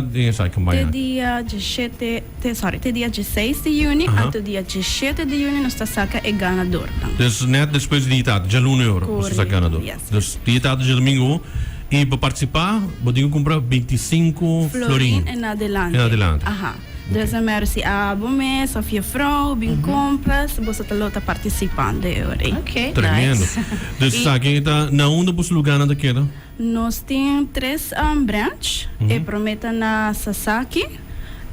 Den esaki Te baña. dia djeshete, te sorry, te dia djeseis di juni, anto dia djeshete di juni nos ta saka e ganadornan. Dus net despues di dia tata, djaluna e ora, boso ta saka ganador. Yes. Dus dia tata djadomingo i pa partisipá bo tin ku kumpra bintisinko Florin florin en adelante. en adelante. Aha. Dus a mero si abo mes of je vrou bin kumpra, boso ta lo ta partisipando e ora ei. Ok, Tremendo. nice. Dus esaki ta na unda boso lugánan ta keda? Nos tin tres branch, e prome ta na Sasaki,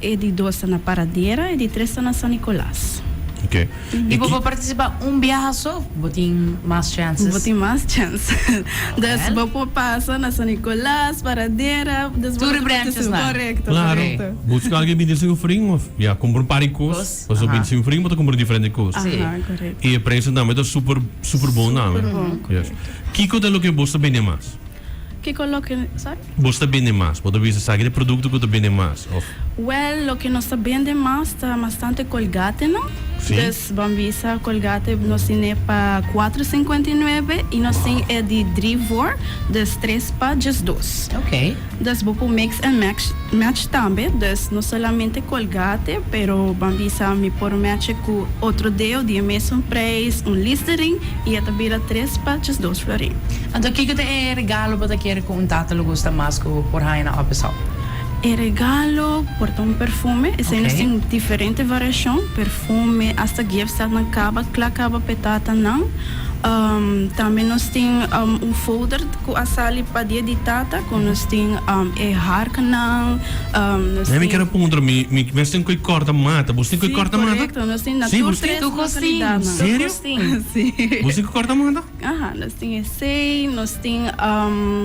e di dos ta na Paradera, e di tres ta na San Nicolas. Ok. I bo por participa un biaha so of bo tin mas chances? Bo tin mas chance. Dus bo por pasa na San Nicolas, Paradera, dus bo Tur e branches nan. Correcto, Claro. correcto. Busca algo di 25 florin of ya compra un par di cos. Pasobra 25 florin bo ta compra diferente cos. Aha, correcto. I e prijsnan tambe ta super super bon tambe. Super bon, Yes. Kiko ta loke bos ta bende mas? Kiko loke, sorry? Bos ta bende mas? Bo ta bisa esaki ta e produkto ku ta bende mas of? Well, loke nos ta bende mas ta bastante kolgatenan. Sí. Dus ban bisa kolgate nos tine pa kuatro sinkuenta i nuebe i nos tin e di dri voor, dus tres pa djesdos. Ok. Dus bo por mix and match match tambe, dus no solamente colgate, pero ban bisa mi por match e cu otro deo di e mesun prijs, un Listerine, y e ta bira tres pa djesdos florin. Anto kiko ta e regalo bo ta kere cu un tata lo gusta mas cu por haña na Up is Up? E regalo por ta un perfume, esey nos tin diferente variacion, perfume, hasta gift set nan caba, cla caba p'e tatanan. Tambe nos tin un folder cu a sali pa dia di tata cu nos tin e harknan, nos Mi tin. kier a puntra, mi mi mes tin cu corta mata, bos tin cu corta mata? Si, corecto, nos tin na Si, tur bos tin? tres Tur cos tin, localidadnan. tur Serio? cos tin. Si. Bos tin cu corta mata? Aha, nos tin esey, nos tin,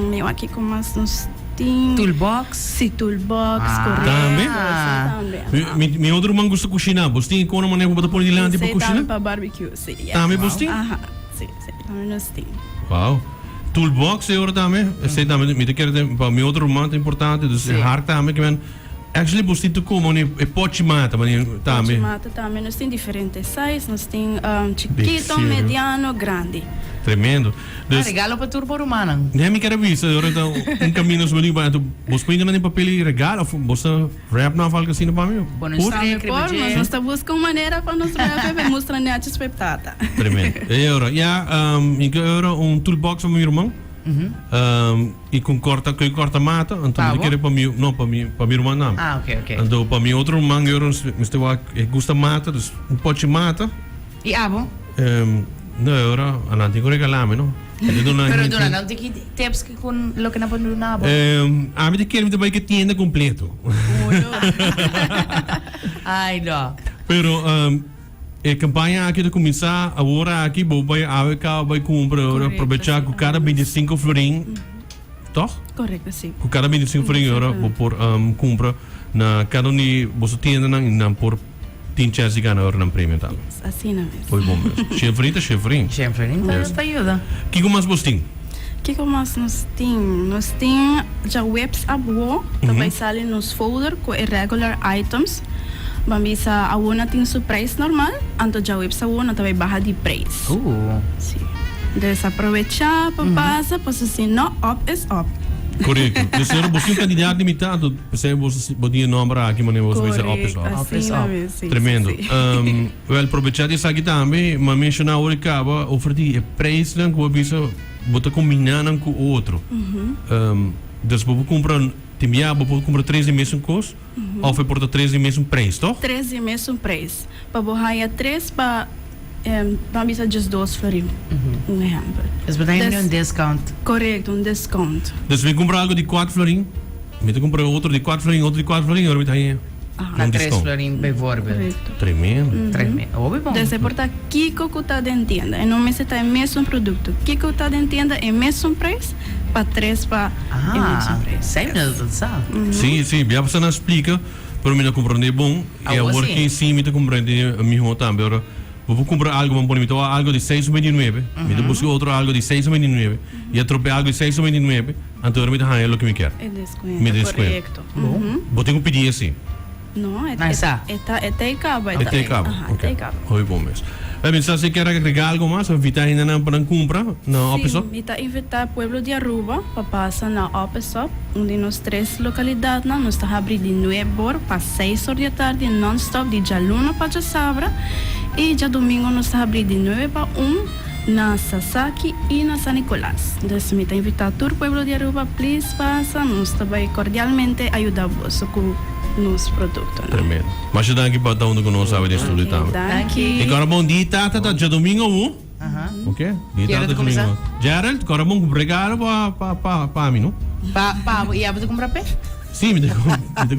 mi wak kico mas nos tin. Toolbox. Si, toolbox, corecto. Tambe? Esey tambe, aha. Mi mi otro ruman gusta cushina, bos tin e cona manera cu bo ta pone dilanti pa Esey cushina? tambe pa barbecue. Sí, yes. Tambe bos tin? Aha, sí, sí, tambe nos tin. Wow. Toolbox e ora tambe, esei tambe mi ta kere den pa mi otro ruman ta importante, dus e hark tambe ke men actually bos tin ta komo ni e pochi mata mane tambe. Pochi mata tambe, nos tin diferente size, nos tin chikito, Serio? mediano, grandi. Tremendo. Dus Ah, regalo pa tur bo rumannan. Nee, mi kere bisa, e ora ta un camino su bani, bos por hinda nan den papel i regalo of bos ta Wrap nan of algo asina pa mi? Pone Por? strik Tambe riba por, dje. nos nos ta buska un manera pa nos wrap e mustra nechi pa e tata. Tremendo. E ora, ya, mi ke ora un toolbox pa mi ruman. I ku korta, ku e korta mata, anto mi ta kere pa mi, no, pa mi, pa mi ruman tambe. Ah, oké, oké. Anto pa mi otro ruman e ora mester wak, e gusta mata, dus un pochi mata. I abo? No, e ora a nan tin ku regalá mi, no. Pero duna nan tiki tips ki ku loke nan por duna bo. Ami ta kere mi ta bai ke tienda kompleto. Ai no. Pero e kampaña aki ta kuminsá awor aki, bo bai awe kaba bai kumpra, ora aprovechá ku kada bintisinko florin, tòg? Korekto, si. Ku kada bintisinko florin ora bo por kumpra na kada un di boso tiendanan i nan por. Tin chance di gana ora nan premio tambe. Yes, asina mes. Hopi bon mes. Shen florin ta shen florin. Shen florin ta Yes. ta yuda. Kiko mas bos tin? Kiko mas nos tin? Nos tin djaweps awo ta bai sali nos folder ku e regular items. Ban bisa awo nan tin su prijs normal, anto djaweps awo nan ta bai baha di prijs. Si. Dus aprovecha pa pasa, pasobra si no, op is op. Korekto. Dus ora bos tin un kandidat limitá, anto P'esei bo bo tin e nomber aki manera bo bisa op is op. Op is op. Tremendo. Wel probecha di esaki tambe, m'a menciona ora e caba over di e prijsnan cu bo a bisa bo ta combina nan cu otro. Dus bo por cumpra, tin bia bo por cumpra tres di mesun cos of e por ta tres di mesun prijs, toch? Tres di mesun prijs. Pa bo haya tres pa Ban bisa djesdos florin, un ehempel. Dus bo ta hende un discount. Korekto, un discount. Dus mi kumpra algo di kuater florin, mi ta kumpra otro di kuater florin, otro di kuater florin, ora mi ta haña Na un tres discount. florin bijvoorbeeld. Korekto. Tremendo. Tremendo. Hopi bon. Dus e por ta kiko ku ta den tienda. E no mester ta e mesun produkto. Kiko ku ta den tienda e mesun prijs pa tres pa e mesun Ah, prijs. sei mi no ta sa. Sí, sí, bia pasá nan splika. Pero mi ta comprende bon y awor ki si mi ta comprende miho tambe. Ora bo por cumpra algo, bo pone mi ta wak algo di seis noventa y nuebe, mi ta busca otro algo di seis noventa y nuebe y atrope algo di seis noventa y nuebe, anto ora mi ta haya loke mi kier. E descuento, Mi descuento. correcto. Bo tin cu pidi esi. No, e Nan sa. e ta e ta e caba. E ta e caba. Aha, e ta e caba. Hopi bon mes. E mi sa si kier agrega algo mas of invita hendenan pa nan cumpra na Sí, Opesop? mi ta invita pueblo di Aruba pa pasa na Opesop, un di nos tres localidadnan. Nos ta habri di nuebe or pa seis or di atardi non-stop di djaluna pa djasabra y djadomingo nos ta habri di nuebe pa un na Sasaki y na San Nicolas. Dus mi ta invita tur pueblo di Aruba please pasa, nos ta bay cordialmente ayuda boso cu nos productonan. Tremendo. Masha danki pa ta hunto cu nos awe den studio tambe. Danki. Y cora bon di tata ta djadomingo awo. Ok. Di Kier tata ta cuminsa? djadomingo. Gerald, cora bon cu regalo pa pa pa pa mi no. Pa pa bo y abo ta cumpra pe? Si, mi ta mi ta.